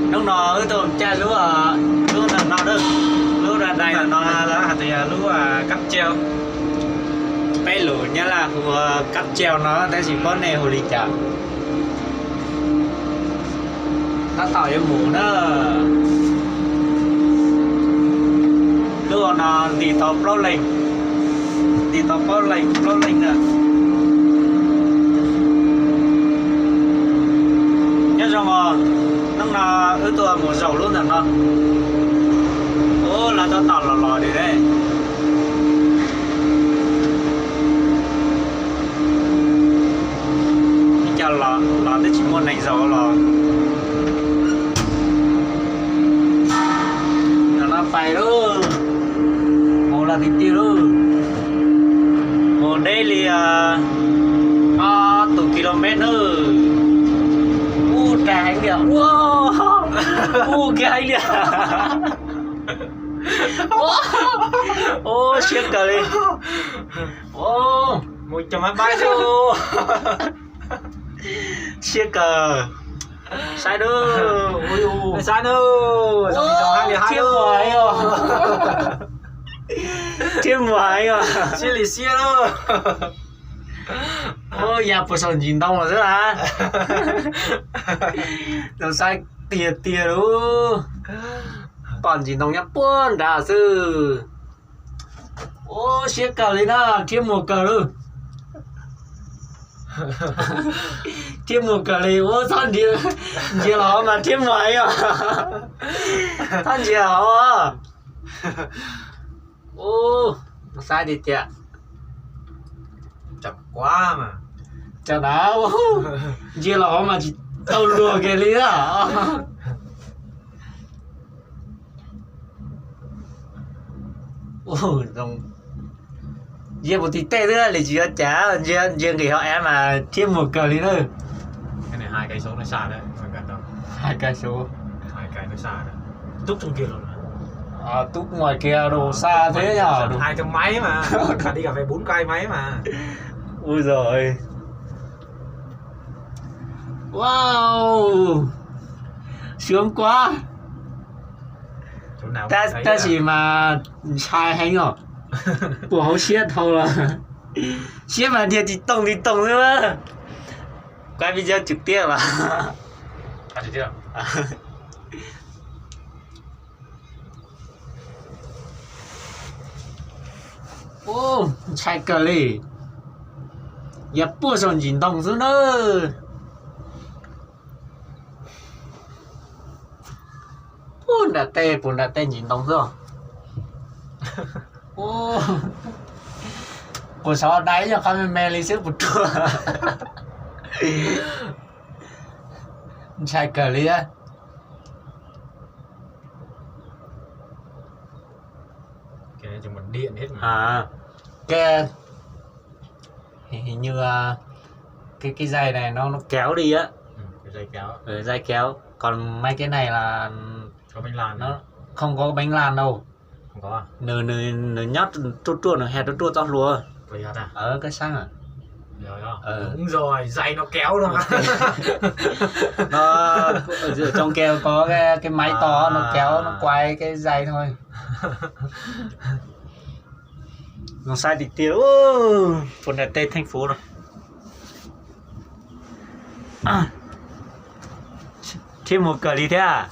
Hnub no wb tuaj caij lub, lub ntawm no, lub dai dai ntawm no, lawv hais tias lub cáp treo. Peb lus Nyab Laj hu ua cáp treo no tab sis pom nej hu li cas. Tab tom yuav mus na. Lub no nti tau plaub leeg, nti tau plaub leeg, plaub leeg na. Nyob zoo os, hnub no wb tuaj mus zaum lub ntawm no. Ub, lawv tab tom los los li ne. Ib co los los twb tsis muaj neeg zaum los. Ntawm no pais lauj, mus los tiag tiag lauj, mus deb li ob tug kilomev na. Ub, dai heev tiag, ub, kiag heev tiag. Ub, siab kawg li. Mus cov mab npaib xwb. Siab kawg. Saib na, saib na, thiab mus heev os, thiab mus heev os, siab li siab lauj. Ub, ya puas saum ntsis ntoo lawm xwb a. Zoo saib tiag tiag lauj, pom ntsis ntoo nyob puag nrad xwb. Ub, siab kawg li na, thiab mus kawg lauj. Thiab mus kawg li, ub, txhob ntsia, ntsia los mas thiab mus heev os, txhob ntsia os. Ub, saib tiag tiag. Cov na, ntsia los mas tsis tau luag kiag li a. Ntsia puv tim tej xwb li tsis yuav cas, ntsia nqis hauv av mas thiab mus kawg li na. Tub ngoài kia đồ xa thế nhỉ? Ui giời. Wow. Sướng quá. Tab sis mas ntshai heev os. Puas hauv siab dhau los. Siab mas dhia tsis toom tsis toom xwb. Quay video trực tiếp los. Ub, ntshai kawg li. Yog puag saum ntsis ntoo xwb na. Puag nram tej, puag nram tej ntsis ntoo xwb. Puag saum dai yog qhov me me li xwb puas ruaj. Ntshai kawg li. Cái, hình như cái, cái dây này nó, nó kéo đi á. Dây kéo. Còn mấy cái này là nó không có bánh lan đâu. Nws, nws nyob ruaj ruaj, nws hais ruaj ruaj txoj hlua. Koj sab. Nó, ở trong kia có cái, cái máy to nó kéo, nó quay cái dây thôi. Nws sai tiag tiag, puag nram tej thành phố no. Thiab mus kawg li thiab.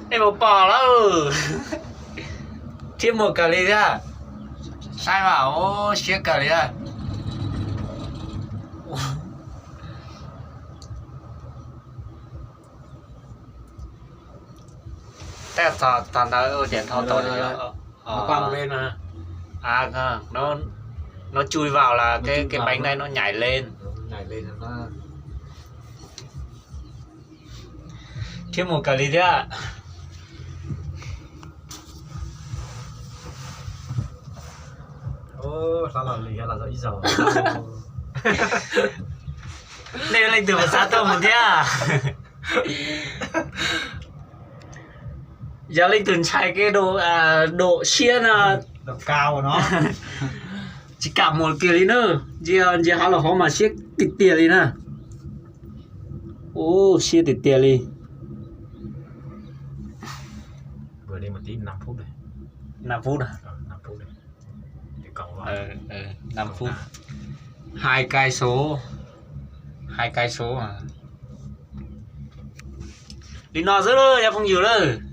Nej puas pom lawm? Thiab mus kawg li thiab. Saib mas, siab kawg li thiab. Tag, thaum ntawd ua cas dhau tau. Nó chui vào là cái, cái bánh đây nó nhảy lên. Thiab mus kawg li thiab. Nej leej twg mas xav tuaj mus thiab? Yog leej twg ntshai kev dam siab no, tsis kam mus kiag li na. Ntsia, ntsia hav los hov mas siab tiag tiag li na. Ub, siab tiag tiag li. Năm phút, năm phút, hai cây số, hai cây số. Li no xwb lawm cov phooj ywg lawm.